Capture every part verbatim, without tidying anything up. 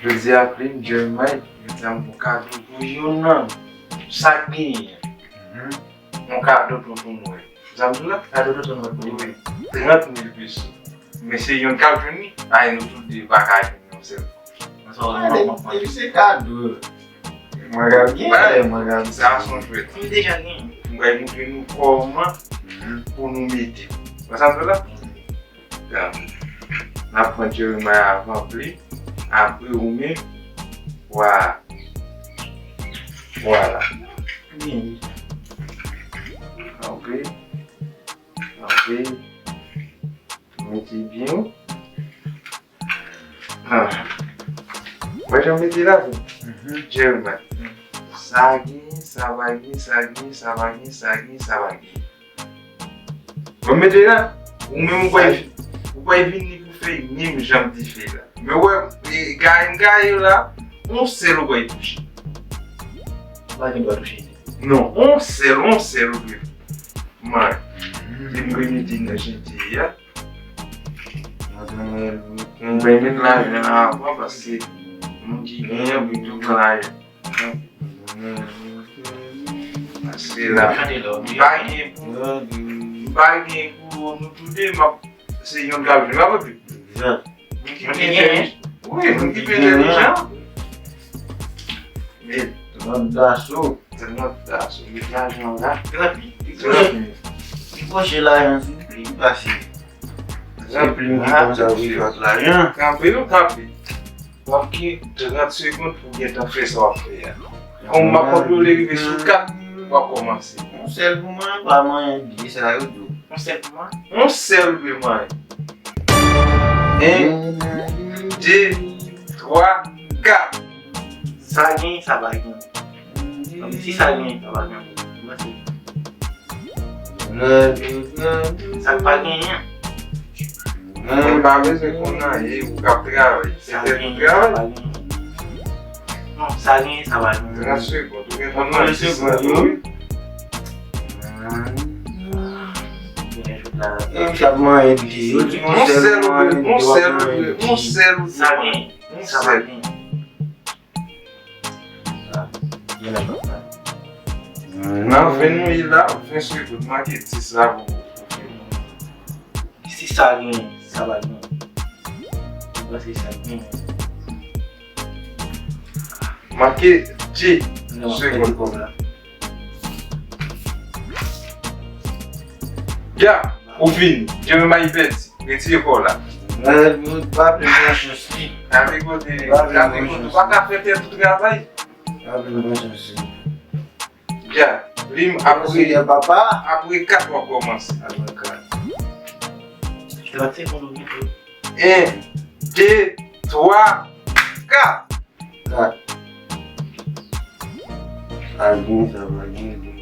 Jodi a, Plim, Jeremiah, jodi a m gon kado pou youn nan sa k genyen an. Yon kado tonton Nwèl. Sa m di w la? Kado tonton Nwèl pou li. Wi. Trant mil peso. Men se youn k ap jwenn li. Ay, nou tout de pa ka jwenn yon sèl. Mwen sa w di, mwen, mwen, mwen. Depi se kado. Mwen k ap gen, mwen k ap gen. Sa se yon jwèt. M deja gen. Mwen pral montre nou kòman pou nou mete. Wè sa m fè la? N ap pran Jeremiah avan Plim, apre ou menm. Vwa-, vwala. Byen. Kanpe. Kanpe. Mete byen wi. Ah. Wè jan m mete la pou Jeremiah. Sa gen, sa pa gen, sa gen, sa pa gen, sa gen, sa pa gen. Bon, mete la, ou menm ou pral, ou pral vini pou fè menm jan m te fè la. Men wè, e, gaye m gaye yo la, yon sèl ou pral touche. Ou pa gen dwa touche. Non, yon sèl, yon sèl ou dwe. Mwen, te m remete nan jan te ye a. Mwen met lajan avan paske moun ki genyen pou tou pran lajan. Paske la, m pa gen pou, m pa gen pou nou tou de, m ap, se youn k ap jwe, m ap pi. Moun ki pi entèlijan. Wi, moun ki pi entèlijan. Men, trant daso. Trant daso. Met lajan la. Trant mil. Trant mil. Li pwoche lajan sou li, li pase. Se Plim ki konn sa pou li fè ak lajan. Kanpe, nou kanpe. W ap gen trant segonn pou w gentan fè sa w ap fè a. Kòm m ap kontwole rive sou kat, w ap kòmanse. Yon sèl pou mwen, pa manyen de sa yo di w. Yon sèl pou mwen? Yon sèl pou mwen. En, de, twa, kat. Sa gen, sa pa gen. Donk, si sa gen, sa pa gen. Sa k pa genyen. Mwen pa bezwen konn anyen, ou k ap travay. Se tèt ou travay. Non, sa gen, sa pa gen. Trant segonn, ou gen trant segonn wi. Yon sèl ou dwe, yon sèl ou dwe, yon sèl ou dwe, yon sèl ou dwe. Sa gen, sa pa gen. Nan ven nou ye la, ven segonn, make dis la pou, pou fini. Si sa gen, sa pa gen. Mwen panse sa gen. Make de segonn pou la. Ya, ou fini. Jeremiah pèdi. Retire kò w la. Mwen, mwen pa pran chans li. Gade kote, gade kote. Ou pa ka fè tèt ou travay. Pa pran chans li. Ya, Plim, apre, apre kat w ap kòmanse. Apre kat. Trant segonn ou gen tou. En, de, twa, kat. Kat. Sa gen, sa pa gen, gen.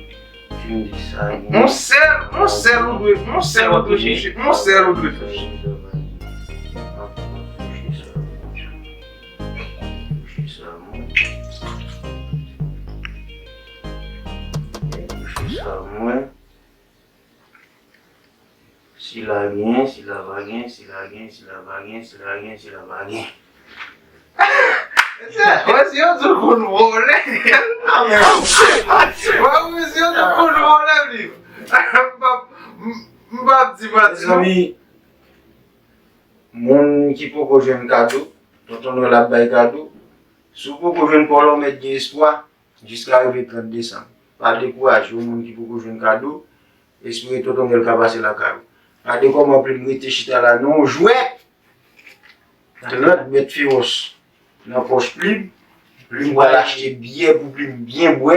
Fin di sa gen. Yon sèl, yon sèl ou dwe, yon sèl ou dwe touche, yon sèl ou dwe touche. Sa pa gen, sa pa gen. Touche sa mwen. Touche sa mwen. Sila gen, sila pa gen, sila gen, sila pa gen, sila gen, sila pa gen. Mesye, mesye yo tou konn vòlè. Wè, mesye yo tou konn vòlè, li. M p ap, m p ap di manti, non. Mezanmi, moun ki poko jwenn kado, Tonton Nwèl ap bay kado. Si w poko jwenn pa w la, w mèt gen espwa. Jiska rive trant desanm. Pa dekouraje, yon moun ki poko jwenn kado, espere Tonton Nwèl ka pase lakay ou. Gade kòman Plim rete chita la nan yon jwèt. Trant bèt fewòs nan pòch Plim. Plim pral achte byè pou Plim byen bwè.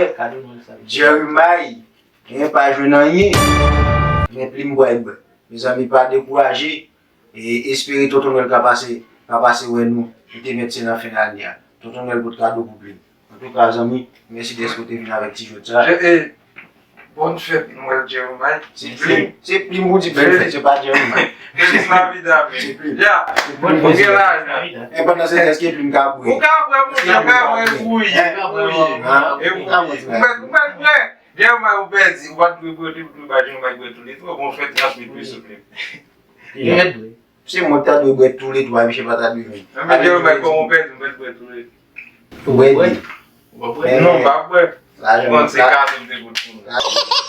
Jeremiah, gen pa jwenn anyen. Men Plim pral bwè. Mezanmi, pa dekouraje. E espere Tonton Nwèl ka pase, ka pase wè nou. Li te mèt se nan fen ane a. Tonton Nwèl pot kado pou Plim. Antouka, zanmi, mèsi dèske w te vin avèk ti jwèt sa. Je, e, bòn fèt Nwèl, Jeremiah. Se Plim, se Plim pou di bèl fèt, se pa Jeremiah. Feliz Navidad, men. Se Plim. Ya. Ou gen lajan. E pandan se tan, èske Plim ka bwè? Ou ka bwè, monchè, ou ka bwè, wi. Wi. E wi. Ou mèt, ou mèt bwè. Jeremiah, ou pèdi. Ou pa t dwe bwè, ou dwe ba Jeremiah bwè tou li twò. Bòn fèt, trant mil peso, Plim. Li mèt bwè. Se mwen ki ta dwe bwè tou le twa, misye pa ta dwe menm. Mwen te remèt kòman w pèdi, mwen pèdi bwè tou le. Ou bwè de. Ou pa bwè? Non, m pa bwè. Lajan. Bon, se kado m te pote pou nou.